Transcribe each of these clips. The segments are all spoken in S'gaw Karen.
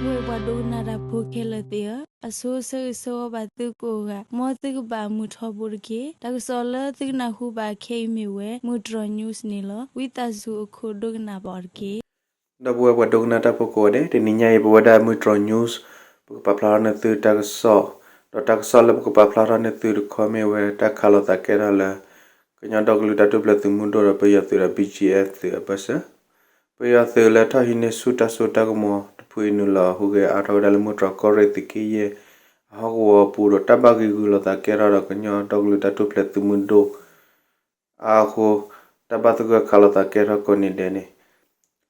ဒီပုၢ်ဝဲၢ်ပှၤဒိကနၣ်တၢ်ဖိခဲလၢာ်သ့ၣ်ဧၢ, အဆိဆၢဂ့ၤဆၢဝါဘၣ်သုကိးဂၤ, မ်သုကဘၣ်မုာ်ထီဘိတက့ၢ်. တၢ်ကစီၣ်လၢသုကနၢ်ဟူဘၣ်ခဲအံၤမ့ၢ်ဝဲ မုၢ်တြီၤ news န့ၣ်လီၤ. ဝံသးစူၤအခိၣ်ဒိကနၣ်ဘၣ်အီၤတက့ၢ်. ဒီပုၢ်ဝဲၢ်ပှၤဒိကနၣ်တၢ်ဖိကိးဂၤဒဲး, တနံၤညါအံၤ ပဝဲဒၣ်မုၢ်တြီၤ news ပကပာ်ဖျါထီၣ်န့ၢ်သုတၢ်ကစီၣ်, ဒီးတၢ်ကစီၣ်လၢပကပာ်ဖျါထီၣ်န့ၢ်သုတခီမ့ၢ်ဝဲ တၢ်ခးလိာ်သးကဲထီၣ်လၢ ကညီဒီကလုာ်တၢ်ထူၣ်ဖျဲးသုးမုၢ်ဒိၣ်ဒီးပယီၤသုးဒီး ဘီကၠ့အ့ၣ် သုးအဘၢၣ်စၢၤ, ပယီၤသုးလၢထီၣ်ဟံးန့ၢ်ဆူၣ်တၢ်စိတၢ်ကမီၤတဖုအံၤနုာ်လီၤဟူးဂဲၤအါထီၣ်ဝဲဒၣ်လၢမုၢ်တြီၤကီၢ်ရ့ၣ်သုးက့ယဲၢ် အဟီၣ်ကဝီၤအပူၤဒီး တၢ်ဘၣ်ဂံာ်ဂုာ်လိာ်သးကဲထီၣ်ဒီးကညီဒီကလုာ်တၢ်ထူၣ်ဖျဲးသုးမုၢ်ဒိၣ် အါအဃိ တၢ်ဘၣ်သဂၢၢ်ခးလိာ်သးကဲထီၣ်ကိးနံၤဒဲးန့ၣ်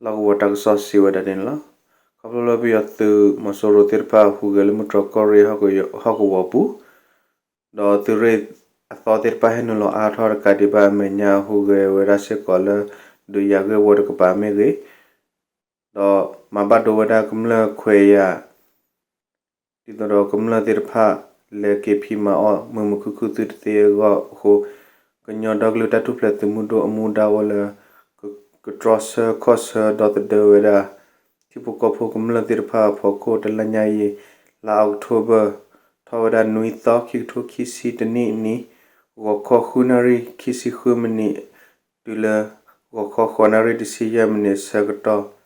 လီၢ်ကဝီၤတၢ်ကစီၣ်စံးဝဲဒၣ်န့ၣ်လီၤ. ခီဖျိလၢပယီၤသုးမီၤစိရိၤသ့ၣ်တဖၣ်ဟူးဂဲၤလၢမုၢ်တြီၤကီၢ်ရ့ၣ်ဟီၣ်ကဝီၤပူၤ ဒီးသုးရ့ၣ်အသီသ့ၣ်တဖၣ်ဟဲနုာ်လီၤအါထီၣ်တကးဒံးဘၣ် အမဲာ်ညါဟူးဂဲၤဝဲဒၣ်စ့ၢ်ကီးလၢ ဒုးယၤဂ့ၢ်ဝီတကပၤမ့ၢ်ဂ့ၤ ဒီးမၤဘၣ်ဒိဝဲဒၣ်ကမျၢၢ်ခွဲးယာ် ဒ်သိးဒီးကမျၢၢ်သ့ၣ်တဖၣ် လဲၤက့ၤဖံးမၤအီၣ်မုာ်မုာ်ခုၣ်ခုၣ်သုတသ့အဂီၢ်အဃိ ကညီဒီကလုာ်တၢ်ထူၣ်ဖျဲးသုးမုၢ်ဒိၣ်အမူဒါအိၣ်လၢ ကတြီဆၢခီၣ်ဆၢဒီသဒၢဝဲဒၣ် ထံဖိကီၢ်ဖိကမျၢၢ်သ့ၣ်တဖၣ်အဖီခိၣ် တလါညါအံၤ လါအီးကထိဘၢၣ် ထီၣ်ဝဲဒၣ်နွံသီ ခံကထိခံဆံတနံၣ်အနံၤ ဂီၤခီဃုနၣ်ရံၣ်ခံဆံဃုမံးနံး တုၤလၢ ဂီၤခီဃိးနၣ်ရံၣ်တဆံယဲၢ်မံးနံးဆၢကတီၢ်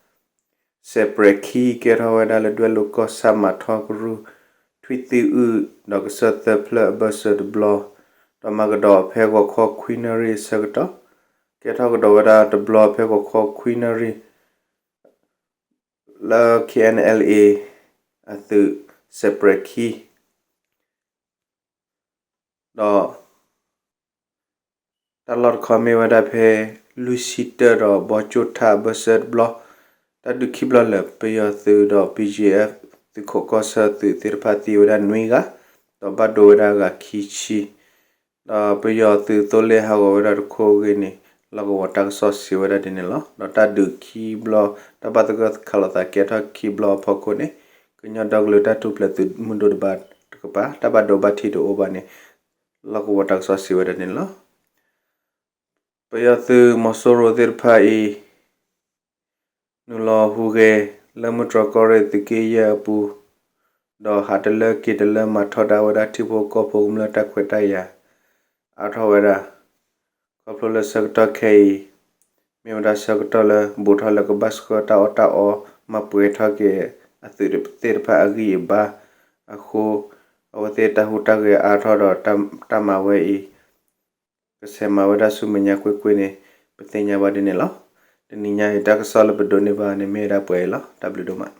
စဲးပြဲးခံ ကဲထီၣ်ဝဲဒၣ်လၢဒွဲၣ်လိၤကီၢ်ဆၣ်မၤထီကရူၢ် ထွံၣ်သံအုၣ် ဒီးကစၢၢ်သၢဖျၢၣ်အဘၢၣ်စၢၤတဘျီ ဒီးမၤကဒီးဖဲဂီၤခီခွံနၣ်ရံၣ်အဆၢကတီၢ် ကဲထီၣ်ကဒီးဝဲဒၣ်တဘျီဖဲဂီၤခီခွံနၣ်ရံၣ် လၢ K N L A အသုးစဲးပြဲးခံ ဒီး တၢ်လီၢ်တခီမ့ၢ်ဝဲဒၣ်ဖဲ လွံၢ်ဆံတၢၢ်ဒီးဘီကၠိၣ်ထၣ်အဘၢၣ်စၢၤတဘျီ, တၢ်ဒုးခံဘျီလၢာ် ပယီၤသုးဒီး B G F သုးခိးကီၢ်ဆၢသုးသ့ၣ်တဖၣ်သံဝဲဒၣ်နွံဂၤ, ဒီးဘၣ်ဒိဝဲဒၣ်အဂၤခံဆံ, ဒီးပယီၤသုးသိလ့ၣ်ဟးဂီၤဝဲဒၣ်တခိၣ်အဂ့ၢ်န့ၣ် လီၢ်ကဝီၤတၢ်ကစီၣ်စံးဝဲဒၣ်ဒ်န့ၣ်လီၤ. ဒီးတၢ်ဒုးခံဘျီ, တၢ်ဘၣ်သဂၢၢ်ခးလိာ်သးကဲထီၣ်ခံဘျီအဖီခိၣ်န့ၣ် ကညီဒီကလုာ်တၢ်ထူၣ်ဖျဲးသုးမုၢ်ဒိၣ်တဘၣ်တကပၤ တၢ်ဘၣ်ဒိဘၣ်ထံးတအိၣ်ဘၣ်န့ၣ် လီၢ်ကဝီၤတၢ်ကစီၣ်စံးဝဲဒၣ်န့ၣ်လီၤ. ပယီၤသုးမီၤစိရိၤသ့ၣ်တဖၣ်အံၤ နုာ်လီၤဟူးဂဲၤလၢမုၢ်တြီၤကီၢ်ရ့ၣ်သုးက့ယဲၢ်အပူၤ, ဒီးဟးတလၢက့ၤတလၢမၤထီဒါဝဲဒၣ်ထံဖိကီၢ်ဖိကမျၢၢ်တၢ်ခွဲးတၢ်ယာ် အါထီၣ်ဝဲဒၣ် ခီဖျိလၢဆၢကတီၢ်ခဲအံၤ မ့ၢ်ဝဲဒၣ်ဆၢကတီၢ်လၢဘူးထီၣ်လၢကဘၣ်ဆှၢတၢ်အီၣ်တၢ်အီ မၤပှဲၤထီၣ်က့ၤအသုးသ့ၣ်တဖၣ်အဂံၢ်အဘါအဃိ အဝဲသ့ၣ်တၢ်ဟူးတၢ်ဂဲၤအါထီၣ်ဒီးတၢ်မၤဝဲအံၤ ကဆဲးမၤဝဲဒၣ်ဆူမဲာ်ညါကွ့ၢ်ကွ့ၢ်န့ၣ် ပသ့ၣ်ညါဘၣ်ဒ်န့ၣ်လီၤ. တနံၤညါအံၤတၢ်ကစီၣ်လၢပဒိးန့ၢ်ဘၣ်န့ၣ်မ့ၢ်ဝဲဒၣ်ပှဲၤအံၤလီၤ. တၢ်ဘျုးဒိၣ်မး.